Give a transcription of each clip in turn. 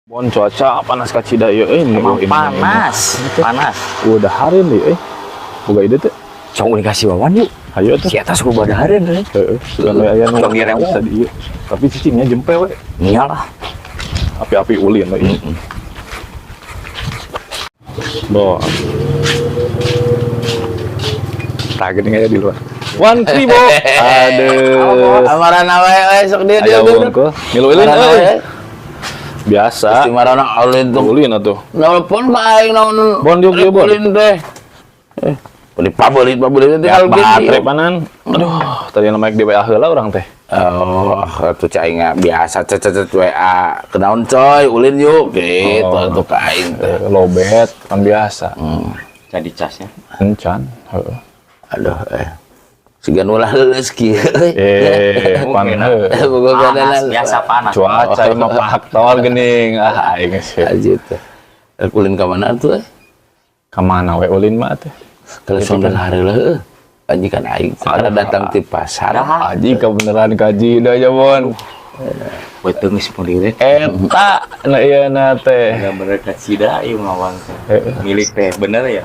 Bon, cuaca panas kacida ieu euy. Emang panas, panas. Udah hari nih euy. Boga ide teh. Cong dikasih Wawan yuk. Hayu atuh. Si atas ku badahareun euy. Heeh, sugan we aya nu Tong direwok. bisa di ieu. Tapi cicingnya jempe we. Iyalah. Api-api ulin we. Bon. Tah geuning aya di luar. Wan Kribo. Aduh. Amarana wae euy sok dia dia. Aya wungkul. Ngilu ulin Amarana euy. wae. Biasa. Si marana ulin tuh. Ulin atuh. Nelpon ka aing naon. Bon, diuk ieu, Bon. Ulin teh. Eh, beli pabelit pabelit teh Ya, hal baterai panan. Aduh, tadi nama di WA heula urang teh. Oh, atuh cai aing biasa cet WA. Kenaon coy, ulin yuk gitu Oh. atuh ka aing teh. Lobet kan biasa. Jadi casnya. Encan, heeh. Aduh eh. Siga nu leuleus kieu euy. Eh, pan heuh. Boga Panas, gadenan. biasa panas. Cuaca ieu mah faktor geuning. Ah, aing geus. Aja teh. Rek ulin ka mana tuh? Eh? Ka mana we ulin mah teh? Kalau sondan hari lah, anjing kan aing karena datang di pasar. Aji kebeneran kaji dah ya, Bon. We teungis mulireun. Eta na ieu na teh. Enggak bener kacida ieu ngawang teh. Heeh. Milik teh bener ya.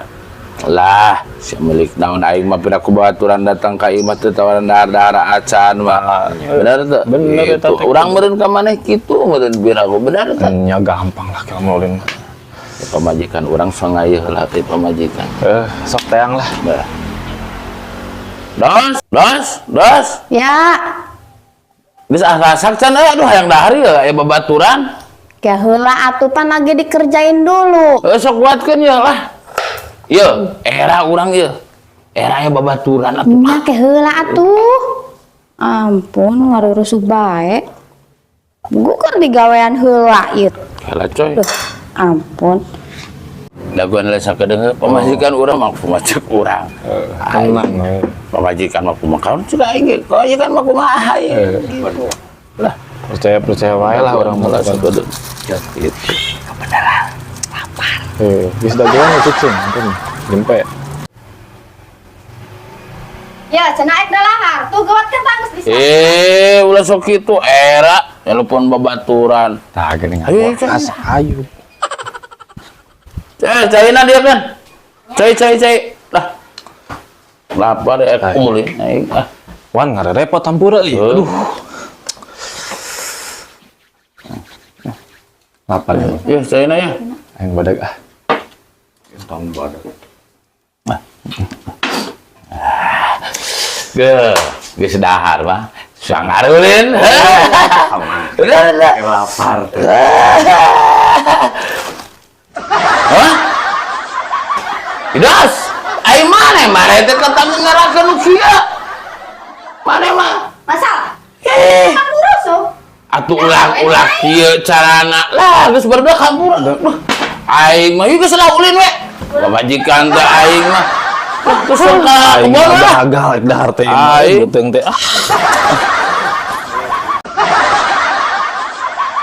Lah, si milik naon aing mah pira ku baturan datang ka imah teh tawaran dahar-dahar acan mah. Bener teu? Bener eta Gitu. teh. Urang meureun ka maneh kitu meureun pira ku bener teu? Nya gampang lah kalau mau ulin mah. Pamajikan urang sangayeuh lah teh pamajikan. Sok teang lah. Bah. Dos, dos, dos. Ya, Geus ah rasak can euy, aduh hayang dahar ieu aya babaturan. ke heula atuh pan lagi dikerjain dulu. Heuh sok buatkeun ieu lah. Ieu era urang ieu. Era aya babaturan atuh. Nya ke heula atuh. Ampun, ngarurusuh bae. Gua keur digawean heula ieu. Heula coy. Duh, ampun. Daguan lah sakedeung pamajikan urang mah kumaha cek urang. Tenang we. Pamajikan mah kumaha kaun cek aing ge. Pamajikan mah kumaha ieu. Gitu. Lah, Percaya percaya wae lah urang mah. lah sakedeung. Gitu. Geus dagoan we cicing, ampun. Jempe. Ya, cenah ek dalahar. Tuh gawat kan tanggus di Eh, ulah sok kitu era telepon babaturan. Tah geuning Ayo, ayo, as ayu. Eh, caina dia kan. Cai cai cai. Lah. Lapar ek ulin aing ah. Wan ngarepot hampura ieu. Aduh. Lapar ya. Ya, caina ya. Aing badag ah. Tong badak. Ge, geus dahar mah. Sangar ulin. Udah, udah. Lapar teh. Hah? Idas, ai maneh maneh teh ketang ngarakeun nu kieu. Maneh mah. Masalah. Eh, Kan rusuh. atuh ulah-ulah kieu carana. Lah, geus barudak hampura. Duh, aing mah ieu geus lah ulin we. Pamajikan teh aing mah. Lah, geus ka Aing kebon lah. gagal ek dahar teh. Aing. Beuteung teh. Ah.